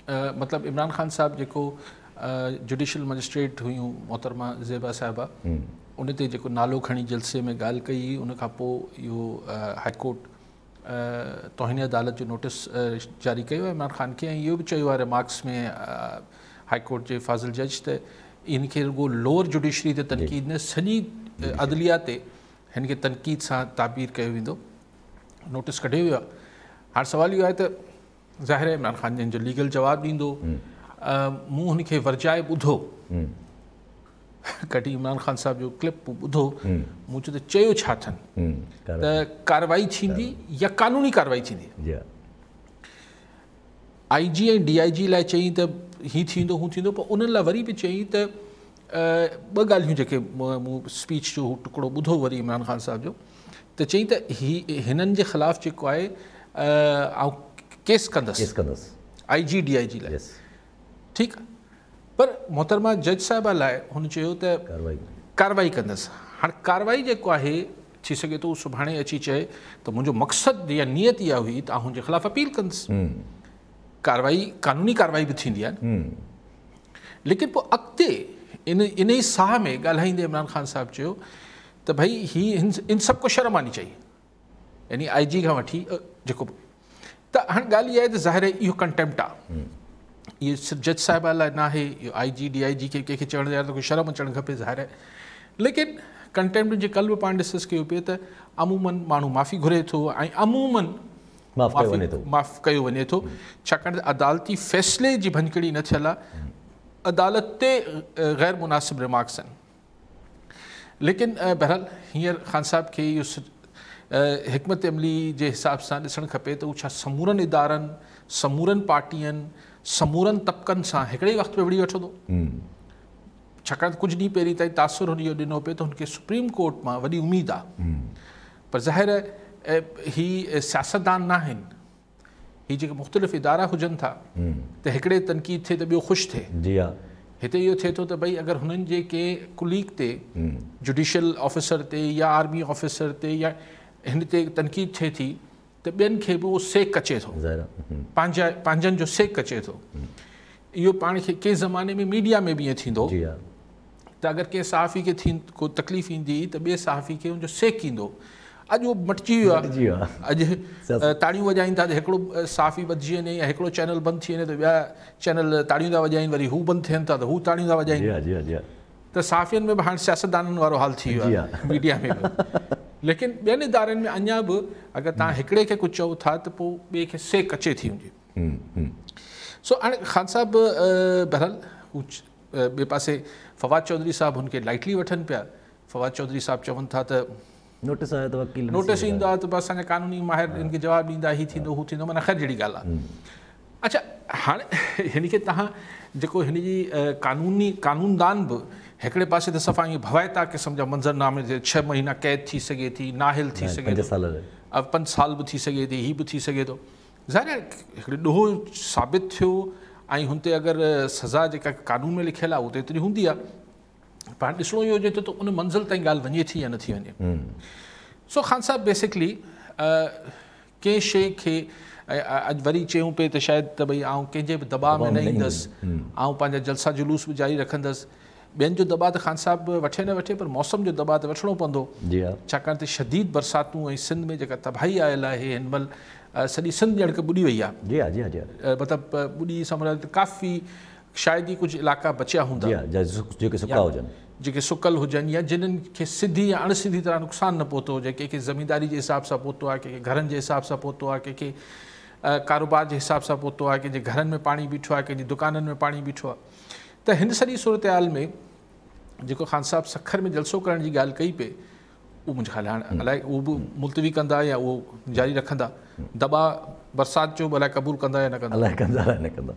مطلب عمران خان صاحب جيڪو جڊيشل مئجسٽريٽ هيون محترمه زيبا صاحبه ان تي جيڪو نالو کڻي جلسي ۾ ڳالهه ڪئي ان کان پوء اهو هائي ڪورٽ توهين عدالت جو نوٽيس جاري ڪيو آهي عمران خان کي ۽ اهو به چيو آهي ريمارڪس ۾ هائي ڪورٽ جي فاضل جج ته ان کي رڳو لوئر جڊيشري تي تنقيد نه سڄي عدليه تي هن کي تنقيد سان تعبير ڪيو ويندو نوٽيس ڪڍيو ويو آهي. هاڻ سوال اهو آهي ته ظاهر آهي عمران خان جن جو ليگل جواب ڏيندو. مون هن کي ورجائي ٻڌو، ڪڏهن عمران خان صاحب جو ڪلپ ٻڌو، مون چيو ته چيو ڇا اٿن ته ڪارروائي ٿيندي يا قانوني ڪارروائي ٿيندي. آئي جي ۽ ڊي I جي لاء چيائين ته هي ٿيندو هو ٿيندو، پر انهن لاء وري به چيائين ته ٻه ڳالهيون جيڪي مون اسپيچ جو هو ٽڪڙو ٻڌو وري عمران خان صاحب جو ته چيائين ته هي هنن جي خلاف جيڪو آهي آئون ڪيس ڪندس ڪيس ڪندس آئي جي ڊي I جي لاء ٺيڪ پر محترمه جج صاحبه لاء هن چيو ته ڪارروائي ڪندس. هاڻ ڪارروائي جيڪو آهي ٿي سگهي ٿو سڀاڻي اچي چئي ته منهنجو مقصد يا نيت اها هئي ته آئون هن جي خلاف اپيل ڪندس. ڪارروائي قانوني ڪارروائي به ٿيندي آهي ليڪن پوء اڳتي ان ان ئي ساهه ۾ ڳالهائيندي عمران خان صاحب چيو ته ڀئي هي ان سڀ ڪو شرم آني چاهيي يعني آئي جي کان وٺي جيڪو ته هاڻي ڳالهه اها آهي ته ظاهر آهي اهو ڪنٽيمپٽ آهي اهو صرف جج صاحب لاء نه آهي اهو آئي جي ڊي I جي کي ڪنهن کي چوڻ ته ڪو شرم اچڻ کپي ظاهر آهي ليڪن ڪنٽيمپٽ جي ڪل به پاڻ ڊسڪس ڪيو پئي ته عمومن ماڻهو معافي گهري ٿو ۽ عمومن معاف ڪيو وڃي ٿو معاف ڪيو وڃي ٿو ڇاڪاڻ ته عدالتي فيصلي جي ڀڃڪڙي نه ٿيل آهي عدالت تي غير مناسب ريمارڪس آهن ليڪن بهرحال هينئر خان صاحب کي اهو حڪمت عملي جي حساب سان ڏسڻ کپي ته هو ڇا سمورن ادارن سمورن پارٽين سمورن طبقن سان هڪڙي وقت ۾ وڙهي وٺندو ڇاڪاڻ ته ڪجهه ڏينهن پهرين تائين تاثر هن اهو ڏنو پئي ته هن کي سپريم ڪورٽ مان وڏي اميد آهي پر ظاهر هي سياستدان نه آهن هي جيڪي مختلف ادارا هجن ٿا ته هڪڙي تنقيد ٿئي ته ٻيو خوش ٿئي. جي ها. هتي اهو ٿئي ٿو ته ڀئي اگر هنن جي ڪنهن ڪليگ تي جڊيشل آفيسر تي يا آرمي آفيسر تي يا هن تي تنقيد ٿئي ٿي ته ٻين کي به اهو سيڪ اچي ٿو. پنهنجا پنهنجن جو سيڪ اچي ٿو. اهو پاڻ کي ڪنهن زماني ۾ ميڊيا ۾ به ائين ٿيندو جي ها. ته اگر ڪنهن صحافي کي ٿي ڪو تڪليف ايندي ته ٻئي صحافي کي ان جو سيڪ ايندو. اڄ اهو مٽجي ويو آهي. اڄ تاڙيون وڄائين ٿا ته هڪڙو صحافي ٻڌجي وڃي يا هڪڙو چينل بند ٿي وڃي ته ٻيا چينل تاڙيون ٿا وڄائين وري هو بند ٿين ٿا ته هو تاڙيون ٿا وڄائين. ته صحافين ۾ به هاڻي سياستدانن وارو حال ٿي ويو آهي ميڊيا ۾ به. ليڪن ٻين ادارن ۾ اڃا به اگر توهان هڪڙي کي ڪجهه چئو ٿا ته پوء ٻئي کي سيڪ اچي ٿي ان جي. سو هاڻي خان صاحب بهرحال هو ٻئي پاسي فواد چوڌري صاحب هن کي لائٽلي وٺن پيا. فواد چوڌري صاحب چون ٿا ته نوٽيس آيو ته وڪيل نوٽيس ايندو آهي ته اسان جا قانوني ماهر ان کي جواب ڏيندا هي ٿيندو هو ٿيندو معنيٰ خير جهڙي ڳالهه آهي. اڇا هاڻي هن کي توهان جيڪو هن جي قانوني قانوندان به هڪڙي پاسي ته صفا ائين ڀوائتا قسم جا منظرنامي تي 6 مهينا قيد ٿي سگهي ٿي نااهل ٿي سگهي ٿو 5 سال به ٿي سگهي ٿي هي به ٿي سگهي ٿو. ظاهر آهي هڪڙي ڏوهه ثابت ٿيو ۽ هن تي اگر سزا جيڪا قانون ۾ لکيل آهي اهو ته ايتري هوندي آهي پر هاڻي ڏسڻو اهو هجي ٿو ته ان منزل تائين ڳالهه وڃي ٿي يا نٿي وڃي. سو خان صاحب بيسڪلي ڪنهن شيء کي اڄ وري چيون پئي ته شايد ته ڀئي آئون ڪنهن جي به دٻاء ۾ نه ايندس آئون پنهنجا جلسا جلوس به جاري رکندس. ٻين جو دٻاء ته خان صاحب وٺي نه وٺي پر موسم جو دٻاء ته وٺڻو پوندو ڇاڪاڻ ته شديد برساتون ۽ سنڌ ۾ جيڪا تباهي آيل آهي هن مهل سڄي سنڌ ڄڻ ڪه ٻڏي وئي آهي مطلب ٻڏي سمجهه ته ڪافي شايد ئي ڪجهه علائقا بچيا هوندا جيڪي سڪا هجن جيڪي سڪل هجن يا جنن کي سڌي يا اڻ سڌي طرح نقصان نه پهتو هجي ڪنهن کي زمينداري جي حساب سان پهتو آهي ڪنهن کي گهرن جي حساب سان پهتو آهي ڪنهن کي ڪاروبار جي حساب سان پهتو آهي ڪنهن جي گهرن ۾ پاڻي بيٺو آهي ڪنهن جي دڪانن ۾ پاڻي بيٺو آهي ته هن سڄي صورتحال ۾ جيڪو خان صاحب سکر ۾ جلسو ڪرڻ جي ڳالهه ڪئي پئي اهو منهنجي خيال هاڻي الائي اهو به ملتوي ڪندا يا اهو جاري رکندا دٻاء برسات جو به الائي قبول ڪندا يا نه ڪندا الائي ڪندا الائي نه ڪندا.